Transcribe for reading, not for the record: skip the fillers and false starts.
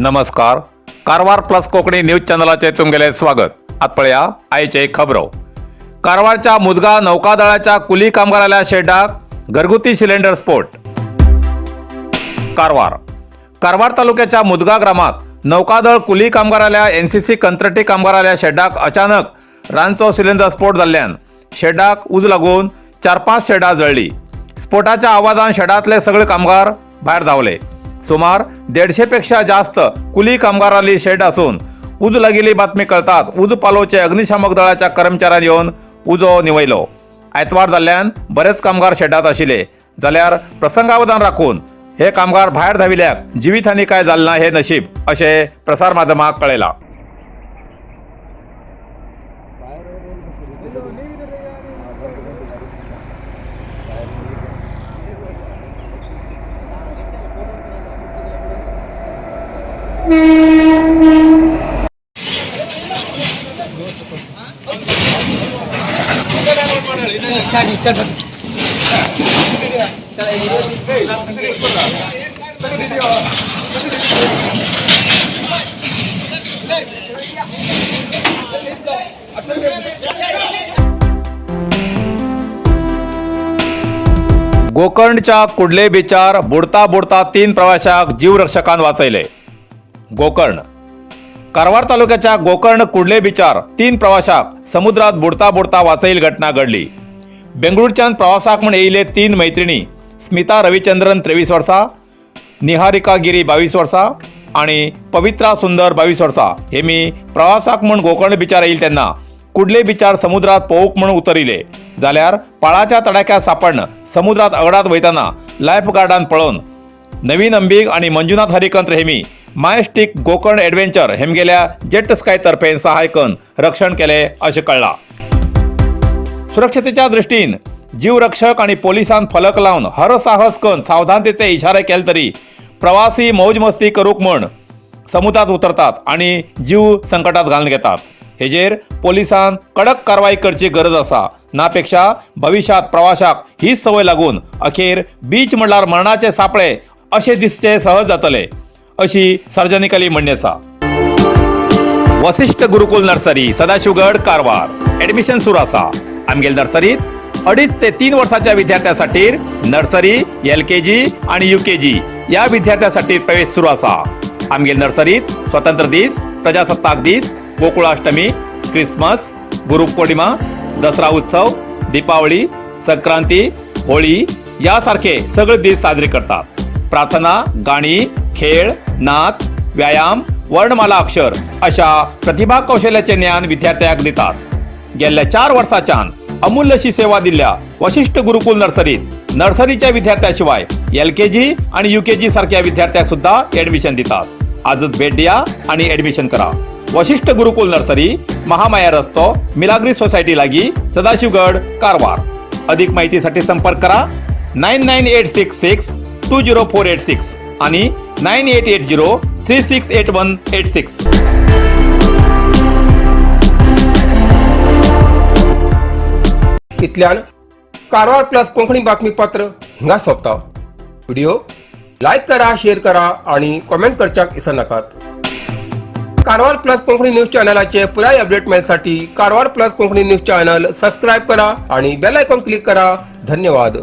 नमस्कार, Karwar plus Konkani news चॅनलाचे तुमगेले स्वागत. आत पळया आयचे खबरो. कारवारच्या मुदगा नौकादळाच्या कुली कामगाराल्या शेडाक घरगुती सिलेंडर स्फोट. कारवार. कारवार तालुक्याच्या मुदगा ग्रामात नौकादळ कुली कामगाराल्या एनसीसी कंत्राटी कामगाराल्या शेडाक अचानक रानचो सिलेंडर स्फोट जाल्ल्यान शेडाक उजो लागून 4-5 शेडां जळ्ळी. स्फोटाच्या आवाजान शेडांतले सगळे कामगार भायर धांवले. सुमार 150 पेक्षा जास्त कुली कामगारांली शेड असून उजो लागिल्ली बातमी कळतात उजो पालोवचे अग्निशामक दळाच्या कर्मचाऱ्यांनी येवन उजो निवयलो. आयतवार जाल्ल्यान बरेच कामगार शेडात आशिल्ले, जाल्यार प्रसंगावधान राखून हे कामगार भायर धाविल्याक जिवीतहानी काय जाल ना हे नशीब, अशें प्रसार माध्यमाक कळयलां. गोकर्णच्या कुडले बिचार बुडता बुडता तीन प्रवाशाक जीवरक्षकान वाचयले. गोकर्ण. कारवार तालुक्याच्या गोकर्ण कुडले बिचार तीन प्रवाशाक समुद्रात बुडता बुडता वाचईल घटना घडली. बेंगळूरच्यान प्रवासाक म्हूण येयले तीन मैत्रिणी स्मिता रविचंद्रन 23 वर्सां, निहारिका गिरी 22 वर्सां आणि पवित्रा सुंदर 22 वर्सां हे मी प्रवासाक म्हूण गोकर्ण बिचार येईल तेन्ना कुडले बिचार समुद्रात पोवूक म्हूण उतरिले, जाल्यार पाळाच्या तडाख्यात सापडण समुद्रात अगडात वयतना लायफ गार्डान पळोवन नवीन अंबीग आणि मंजुनाथ हरिकंत्र हेमी मायस्टिक गोकर्ण ॲडव्हेंचर हेमगेल्या जेट स्काय तर्फेन सहायकन रक्षण केले अशें कळ्ळां. सुरक्षतेच्या दृष्टीन जीवरक्षक आणि पोलिसान फलक लावन हरसाहस करून सावधानतेचे इशारे केले तरी प्रवासी मौज मस्ती करूंक म्हूण समुद्रात उतरतात आणि जीव संकटात घालून घेतात. हेजेर पोलिसान कडक कारवाई करची गरज आसा. नापेक्षा भविष्यात प्रवाशाक हीच संवय लागून अखेर बीच म्हणल्यार मरणाचे सापळे अशें दिसचे सहज जातले, अशी सार्वजनिकाली म्हणणी आसा. वसिष्ठ गुरुकुल नर्सरी, सदाशिवगड, कारवार. ऍडमिशन सुरू आसा. आमगेल नर्सरीत 2.5 ते 3 वर्षाच्या विद्यार्थ्यांसाठी नर्सरी, एलकेजी आणि युकेजी या विद्यार्थ्यांसाठी प्रवेश सुरू आसा. आमगेल नर्सरीत स्वतंत्र दीस, प्रजासत्ताक दीस, गोकुळाष्टमी, क्रिसमस, गुरुपौर्णिमा, दसरा उत्सव, दीपावली, संक्रांती, होळी यासारखे सगळे दीस साजरे करतात. प्रार्थना, गाणी, खेळ, नाच, व्यायाम, वर्णमाला, अक्षर अशा प्रतिभा कौशल्याचे ज्ञान विद्यार्थ्यांक दितात. गेल्या 4 वर्साच्यान अमूल्यशी सेवा दिल्ल्या वशिष्ठ गुरुकुल नर्सरीत नर्सरीच्या विद्यार्थ्याशिवाय एलकेजी आणि युकेजी सारख्या विद्यार्थ्याक सुद्धा ऍडमिशन दितात. आजच भेट द्या आणि ऍडमिशन करा. वशिष्ठ गुरुकुल नर्सरी, महामाया रस्तो, मिलाग्री सोसायटी लागी, सदाशिवगड, कारवार. अधिक माहितीसाठी संपर्क करा 9986620486 आणि 9880368186. इतल्यान कारवार प्लस कोंकणी बातमीपत्र हिंगा सोंपता. व्हिडिओ लायक करा, शेअर करा आणि कॉमेंट करच्याक विसरनाकात. कारवार प्लस कोंकणी न्यूज चॅनलाचे पुराय update मेळसाठी Karwar plus Konkani news channel subscribe करा आणि बेल आयकॉन क्लिक करा. धन्यवाद.